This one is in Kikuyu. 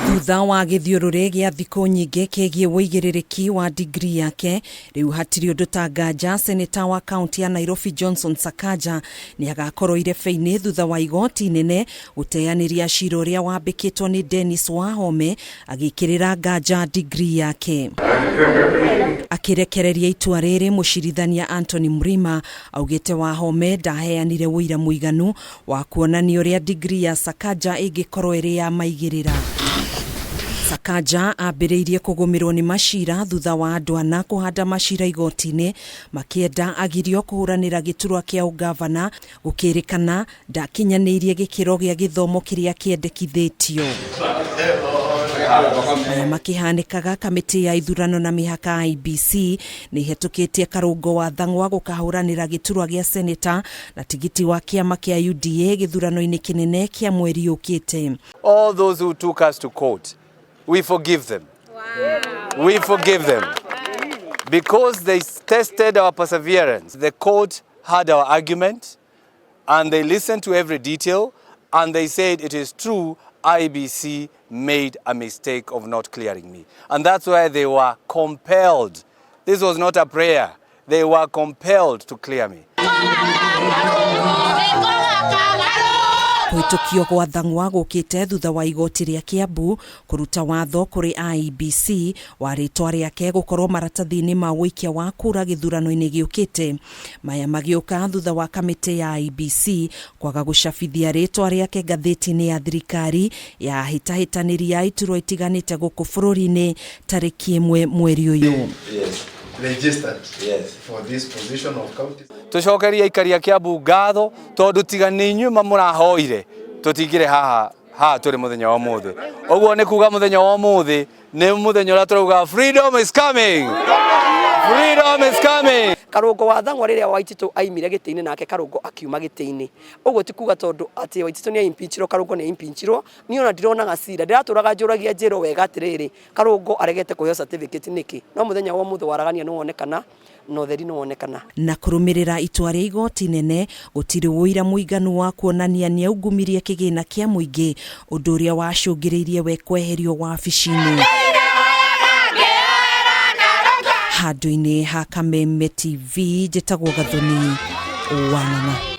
Thutha wa gĩthiũrũrĩ gĩa thikũ nyingĩ kĩgiĩ ũigĩrĩrĩki wa degree yake, rĩu hatirĩ ũndũ ta nganja seneta wa kaunti ya Nairobi Johnson Sakaja nĩ agakorwo irebe-inĩ thutha wa igoti inene gũteanĩria cira ũrĩa wambĩkĩtwo nĩ Dennis Wahome agĩkĩrĩra nganja degree yake. Akĩrekereria itua rĩrĩ, mũcirithania Anthony Mrima augĩte Wahome ndaheanire ũira mũiganu wa kuonania ũrĩa degree ya Sakaja ĩngĩkorwo ĩrĩ ya maigĩrĩra. Sakaja ambĩrĩirie kũgũmĩrwo nĩ macira thutha wa andũ ana kũhanda macira igoti-inĩ makĩenda agirio kũhũranĩra gĩturwa kĩa ũngavana gũkĩrĩkana ndakinyanĩirie gĩkĩro gĩa gĩthomo kĩrĩa kĩendekithĩtio. Maya makĩhanĩkaga kamĩtĩ ya ithurano na mĩhaka IEBC nĩ ĩhetũkĩtie Karũngo wa Thang'wa gũkahũranĩra gĩturwa gĩa seneta na tigiti wa kĩama kĩa UDA gĩthurano-inĩ kĩnene kĩa mweri ũkĩte. All those who took us to court, we forgive them. Wow. We forgive them. Because they tested our perseverance. The court heard our argument and they listened to every detail and they said it is true IEBC made a mistake of not clearing me. And that's why they were compelled. This was not a prayer. They were compelled to clear me. Kũhĩtũkio gwa Thang'wa gũkĩte thutha wa igoti rĩa Kiambu kũruta watho kũrĩ IEBC wa rĩtwa rĩake gũkorwo maratathi-inĩ ma ũikia wa kura gĩthurano-inĩ gĩũkĩte. Maya magĩũka thutha wa kamĩtĩ ya IEBC kwaga gũcabithia rĩtwa rĩake ngathĩti-inĩ ya thirikari ya hĩtahĩtanĩri ya iturwa itiganĩte gũkũ bũrũri-inĩ tarĩki 1 mweri ũyũ. Yes. Registered Yes. for this position of county. Tucokerie aikari a Kiambu ngatho tondu tiga nĩ inyuĩ mamũrahoire tũtingĩrĩ haha haha tũrĩ mũthenya wa ũmũthĩ. Ũguo nĩ kuga mũthenya wa ũmũthĩ nĩ mũthenya ũrĩa tũrauga freedom is coming. Freedom is coming. Karũngo wa Thang'wa rĩrĩa Waititũ aimire gĩtĩ-inĩ nake Karũngo akiuma gĩtĩ-inĩ. Ũguo ti kuga tondũ atĩ Waititũ nĩ impeachirwo Karũngo nĩ impeachirwo. Niĩ ona ndironaga cira, ndĩratũraga njũragia njĩrwo wega atĩrĩrĩ, Karũngo aregete kũheo certificate nĩkĩ? No mũthenya wa ũmũthĩ waragania nĩ wonekana na ũtheri nĩ wonekana. Na kũrũmĩrĩra itua rĩa igoti nene, gũtirĩ ũira mũiganu wa kuonania nĩaungumirie kĩgĩna kĩa mũingĩ, ũndũ ũrĩa wacũngĩrĩirie we kweherio wabici-inĩ. Handũ-inĩ ha Kameme TV, njĩtagwo Gathoni Wang'ang'a.